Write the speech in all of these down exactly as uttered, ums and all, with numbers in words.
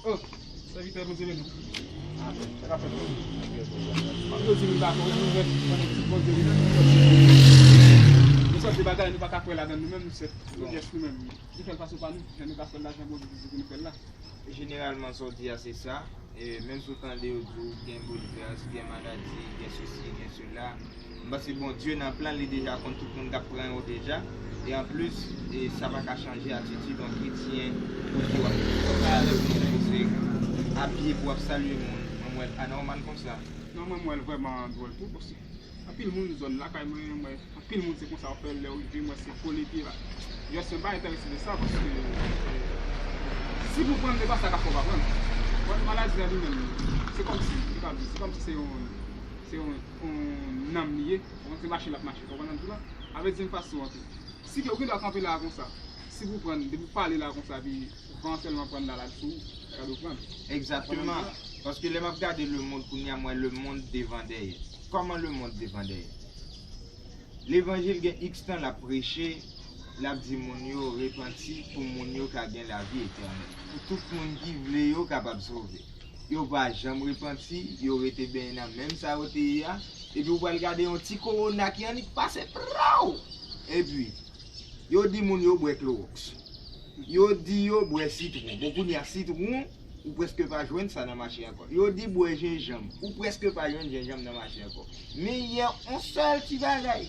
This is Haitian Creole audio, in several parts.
Sèvitè, Bondye beni w. Amen. Sa k ap fèt? M ap di nou dakò, nou wè, konnen ti Bondye li menm. Nou sòt de bagay, nou pa ka kwè ladan l, nou menm, se nou jès nou menm. Nou fè l fason pa nou, men nou ka fè l lajan Bondye di nou fè l la. Jeneralman, sa w di a, se sa. E menm si w tande yo di w gen boulvès, gen maladi, gen sesi, gen sela, m panse Bondye nan plan li deja konn tout moun k ap pran yo deja. E anplis, e sa pa ka chanje atitid yon kretyen pou di w ap salye moun, pou se a pye pou w ap salye moun. Mwen, m wè l anòmal konsa. Non, mwen, m wè l vrèman dwòl tou, paske anpil moun zòn lakay mwen, mwen, anpil moun se konsa yo fè l, lè yo rive, m wè se kole pye la. Jès mwen pa enterese de sa, paske, eh, si pou pran, se pa sa k ap fè w pa pran. Pran maladi a li menm, se kòmsi, se kòmsi, se kòmsi se yon, se yon, yon nanm li ye, kòmsi se mache l ap mache, w konprann sa m di w la? A vle di m fason an tou. Si ke ou gen dwa kanpe la konsa, si pou pran, depi w pale la konsa, epi van sèlman pran la, l al sou ou, gade w pran. Egzakteman. Paske lè m ap gade lemonn kounye a, m wè lemonn devan dèyè. Kòman lemonn devan dèyè? Levanjil gen iks tan l ap preche, l ap di moun yo repanti pou moun yo ka gen lavi etènèl. Pou tout moun ki vle yo kapab sove. Yo pa janm repanti, yo rete benyen nan menm sa yo te ye a. Epi ou pral gade yon ti kowona ki annik pase, praw! Epi, yo di moun yo bwè klowòks. Yo di yo bwè sitwon. Bon, kounye a, sitwon, ou prèske pa jwenn sa nan mache ankò. Yo di bwè jenjanm. Ou prèske pa jwenn jenjanm nan mache ankò. Men yon sèl ti bagay.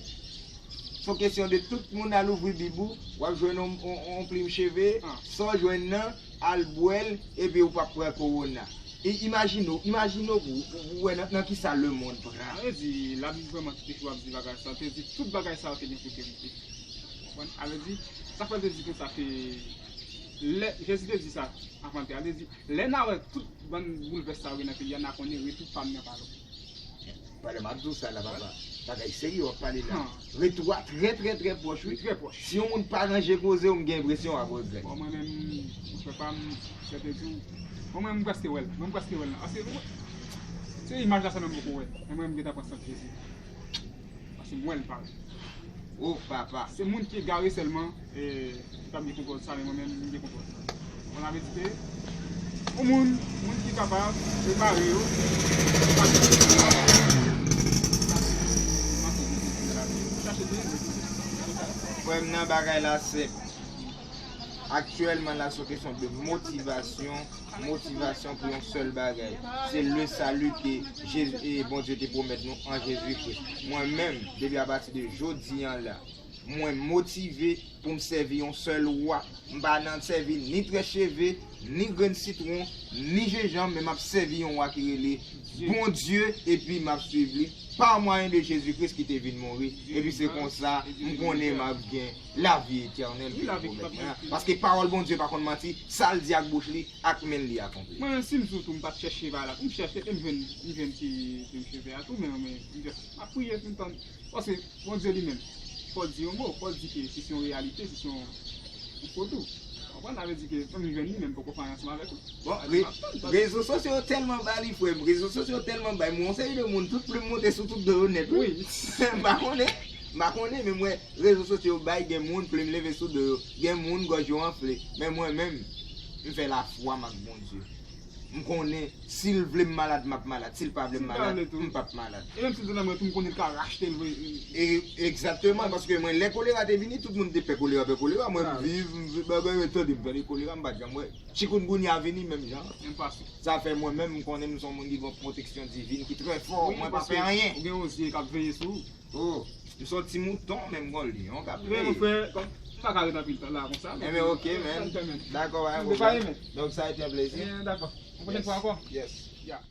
Se yon kesyon de tout moun al ouvri Bib ou, w ap jwenn yon, yon, yon plim cheve, sa w jwenn nan, al bwè l, epi ou p ap pran kowona. E imajine w, imajine w pou ou, ou wè nan, nan kisa lemonn pran. Sa vle di, Labib vrèman te chwa ap di bagay sa, te di tout bagay sa yo te gen pou te rive. Konprann? Sa vle di, sa fè l te di konsa ke lè, Jezi te di sa, avan l te ale, li di, lè n a wè tout bann boulvès sa yo gen nan peyi a, n a konnen retou pa m nan pa lwen. Pale m ap di w sa la, papa. Bagay serye w ap pale la. Retou a trè, trè, trè pwòch, wi. Trè pwòch. Si yon moun pa ranje koze w, m gen enpresyon w ap regrèt. Bon, mwen menm, mwen frè pa m, frè te di w. Bon, mwen, m prèske wè l. Mwen, m prèske wè l nan. Paske, se imaj la sèlman m poko wè. Men mwen, m gentan pran sant Jezi. Paske m wè l parèt. O papa. Se moun ki egare sèlman, e, ki pa gen kontwòl sa, men mwen menm, m gen kontwòl sa. Bon, sa vle di ke, pou moun, moun ki kapab repare yo, pa gen. Frè m, nan bagay la senp. Aktyèlman la, se yon kesyon de motivasyon. Motivasyon pou yon sèl bagay. Se le salut ke Jezi, e Bondye te pwomèt nou an Jezi Kris. Mwen menm, depi apati de jodi an la, mwen motive pou m sèvi yon sèl wa. M pa nan sèvi ni trè cheve, ni grenn sitwon, ni jenjanm, men m ap sèvi yon wa ki rele Bondye, epi m ap swiv li pa mwayen de Jezi Kris ki te vin mouri. Epi se konsa, m konnen m ap gen lavi etènèl ke li pwomèt mwen an. Paske pawòl Bondye pa konn manti, sa l di ak bouch li, ak men l li akonpli. Mwen menm, si m sou tou, m pa t chèche bagay la tou, m chèche, e m jwenn, m jwenn ti, ti cheve a tou, men mwen, m just, m ap priye, m tann. Paske Bondye li menm, fò l di yon mo, fò l di ke si se yon reyalite, si se yon, yon foto. Konprann? Sa vle di ke, menm m jwenn li, men m poko fè anyen ansanm avèk ou. Bon, re-, rezo sosyo yo tèlman ba li, frè m. Rezo sosyo yo tèlman bay. Mwen, yon seri de moun, tout plim monte sou tout do yo nèt, wi. M pa konnen. M pa konnen, men mwen, rezo sosyo yo bay, gen moun, plim leve sou do yo. Gen moun, gòj yo anfle. Men mwen menm, m fè lafwa m ak Bondye. M konnen, si l vle m malad, m ap malad. Si l pa vle m malad, m p ap malad. E menm si l te nan mwen tou, m konnen l ka rachte l vre. E, egzakteman, paske mwen, lè kolera te vini, tout moun te pè kolera, pè kolera. Mwen, m viv, m viv, bagay, mwen tande m pale kolera, m pa t janm wè. Chikungunya vini menm jan. Menm fason. Sa fè mwen menm, m konnen m se yon moun ki gen yon pwoteksyon divin ki trè fò. Mwen pa pè anyen. Ou gen yon zye k ap veye sou ou. Oh, m se yon ti mouton, men m gon lyon k ap veye. Wi, mon frè, m pa ka ret anpil tan la konsa. Enben, ok, man. Dakò, pa gen pwoblèm. Donk, sa a été un plaisir. Enben, dakò. Yon pwochèn fwa ankò. Yes. Ya.